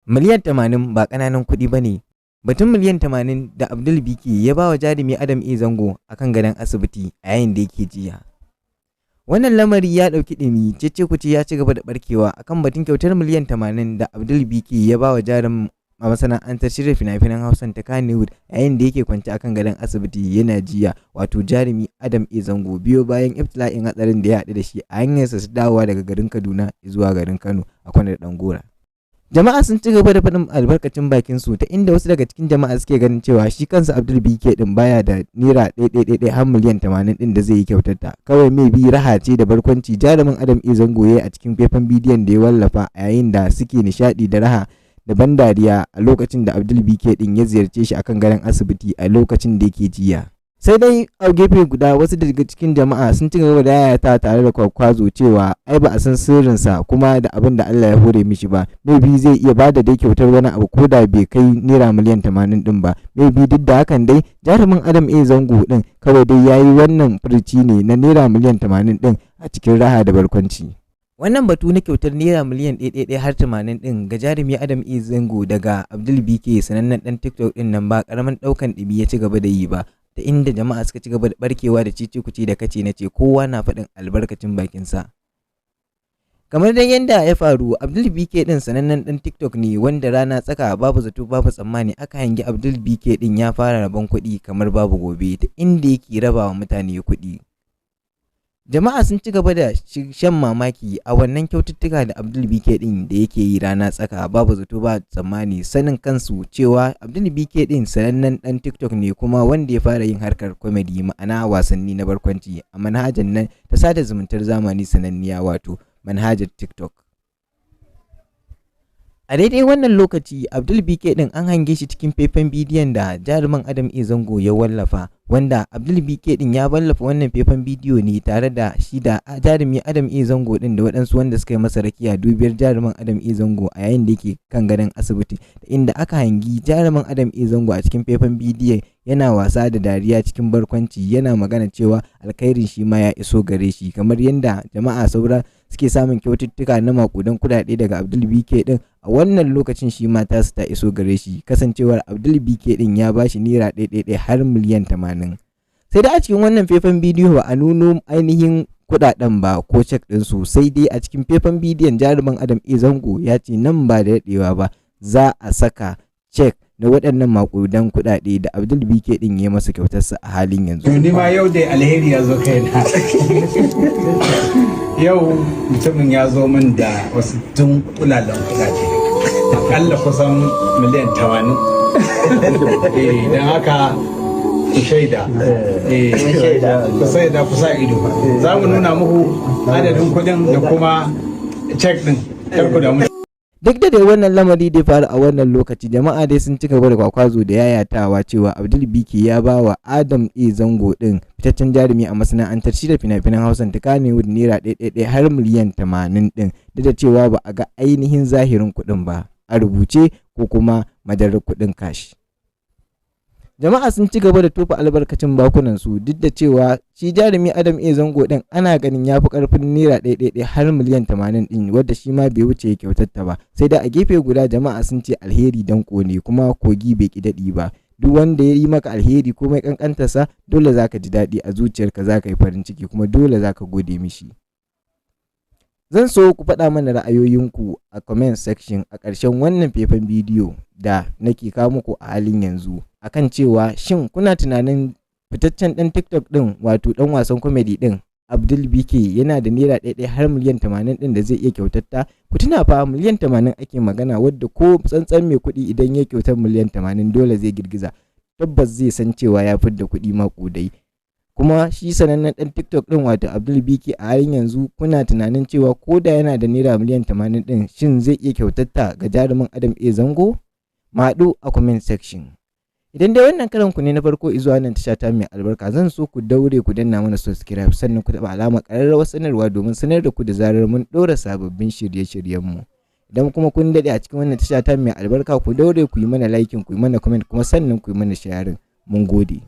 Miliyan 80 ba ƙananan kuɗi ba ne. Batun miliyan 80 da Abdul BK ya ba wa jarumi Adam A. Zango a kan gadon asibiti a yayin da yake jinya. Wannan lamari ya ɗauki ɗumi, cece-kuce ya ci gaba da ɓarkewa a kan batun kyautar miliyan 80 da Abdul BK ya ba wa jarumin a masana'antar shirya fina-finan Hausan ta Kannywood yayin da yake kwance a kan gadon asibiti yana jinya, wato jarumi Adam A. Zango, biyo bayan ibtila'in hatsarin da ya haɗu da shi a hanyarsa ta dawowa daga garin Kaduna zuwa garin Kano a kwanar Ɗangora. Jama'a sun ci gaba da faɗin albarkacin bakinsu, ta inda wasu daga cikin jama'a suke ganin cewa shi kansa Abdul BK ɗin baya da naira ɗaya har miliyan 80 ɗin da zai yi kyautar ta. Kawai mai bi raha ce da barkwanci jarumin Adam A. Zango ya yi a cikin faifan bidiyon da ya wallafa a yayin da suke nishaɗi da raha da ban dariya a lokacin da Abdul BK ɗin ya ziyarce shi akan gadon asibiti a lokacin da yake jinya. Sai dai a gefe guda, wasu daga cikin jama'a sun ci gaba da yayata tare da kwakwazo cewa ai ba a san sirrinsa kuma da abin da Allah ya hore mishi ba, maybe zai iya ba da dai kyautar wani abu ko da bai kai naira miliyan 80 din ba. Maybe duk da hakan dai jarumin Adam A. Zango din kawai dai yayi wannan furuci ne na naira miliyan 80 din a cikin raha da barkwanci. Wannan batu na kyautar naira miliyan ɗaya har 80 ɗin ga jarumi Adam A. Zango daga Abdul BK, sanannen ɗan TikTok ɗin nan, ba ƙaramin ɗaukan ɗumi ya ci gaba da yi ba, ta inda jama'a suka ci gaba da barkewa da cece-kuce da kace na ce, kowa na faɗin albarkacin bakinsa. Kamar dai yadda ya faru, Abdul BK ɗin sanannen ɗan TikTok ne wanda rana tsaka, babu zato babu tsammani, aka hangi Abdul BK ɗin ya fara rabon kuɗi kamar babu gobe, ta inda yake raba wa mutane kuɗi. Jama'a sun ci gaba da shan mamaki a wannan kyaututtuka da Abdul BK ɗin da yake yi rana tsaka, babu zato ba tsammani, sanin kansu cewa Abdul BK ɗin sanannen ɗan TikTok ne kuma wanda ya fara yin harkar comedy, ma'ana wasanni na barkwanci, a manhajar nan ta sada zumuntar zamani sananniya, wato manhajar TikTok. A daidai wannan lokaci, Abdul BK ɗin an hange shi cikin faifan bidiyon da jarumin Adam A. Zango ya wallafa, wanda Abdul BK ɗin ya wallafa wannan faifan bidiyo ne tare da shi da jarumi Adam A. Zango ɗin da waɗansu wanda suka yi masa rakiya dubiyar jarumin Adam A. Zango a yayin da yake kan gadon asibiti, inda aka hangi jarumin Adam A. Zango a cikin faifan bidiyon yana wasa da dariya cikin barkwanci, yana magana cewa alkhairin shi ma ya iso gare shi, kamar yadda jama'a saura suke samun kyaututtuka na makudan kudade daga Abdul BK din, a wannan lokacin shi ma tasu ta iso gare shi, kasancewar Abdul BK din ya bashi naira ɗaya har miliyan 80. Sai dai a cikin wannan faifan bidiyo ba a nuno ainihin kudaden ba ko cek ɗinsu, sai dai a cikin faifan bidiyon jarumin Adam A. Zango ya ce nan ba da daɗewa ba za a saka cek na waɗannan makudan kuɗaɗe da Abdul BK din ya masa kyautarsa a halin yanzu. To, ni ma yau dai alheri ya zo kaina. Yau mutumin ya zo min da wasu dunkulalen kuɗaɗe. Akalla kusan miliyan 80. Don haka ku shaida. Ku shaida, ku sa ido. Za mu nuna muku adadin kuɗin da kuma cek ɗin. Kar ku damu. Duk da dai wannan lamari da faru a wannan lokaci, jama'a dai sun ci gaba da kwakwazo da yayatawa cewa Abdul BK ya ba wa Adam A. Zango din, fitaccen jarumi a masana'antar shirya fina-finan Hausa ta Kannywood, naira ɗaya har miliyan 80 din, duk da cewa ba a ga ainihin zahirin kuɗin ba a rubuce ko kuma madarar kuɗin cash. Jama'a sun ci gaba da tofa albarkacin bakunan su, duk da cewa shi jarumi Adam A. Zango din ana ganin ya fi karfin naira ɗaya har miliyan 80 din, wadda shi ma bai wuce kyautar ba. Sai da a gefe guda jama'a sun ce alheri danko ne kuma kogi bai ki daɗi ba. Duk wanda ya yi maka alheri ko mai kankantarsa, dole zaka ji daɗi a zuciyarka, zaka yi farin ciki, kuma dole zaka gode mishi. Zan so ku faɗa mana ra'ayoyinku a comment section a ƙarshen wannan faifan bidiyo da nake kawo muku a halin yanzu, akan cewa shin kuna tunanin fitaccen ɗan TikTok ɗin, wato ɗan wasan comedy ɗin Abdul BK, yana da naira ɗaya har miliyan 80 ɗin da zai iya kyautatta? Ku tuna fa, miliyan 80 ake magana, wadda ko tsantsan mai kuɗi idan ya kyautar miliyan 80 dole zai girgiza, tabbas zai san cewa ya fidda kuɗi maƙudai. Kuma shi sanannen ɗan TikTok ɗin, wato Abdul BK, a halin yanzu kuna tunanin cewa ko da yana da naira miliyan 80 ɗin, shin zai iya kyautatta ga jarumin Adam A. Zango? Mu haɗu a comment section. Idan dai wannan karan ku ne na farko izuwa wannan tasha ta mai albarka, zan so ku daure ku danna mana subscribe, sannan ku taɓa alamar ƙararrawar sanarwa domin sanar da ku da zarar mun ɗora sababbin shirye-shiryenmu. Idan kuma kun daɗe a cikin wannan tasha ta mai albarka, ku daure ku yi mana liking, ku yi mana comment, kuma sannan ku yi mana sharing. Mun gode.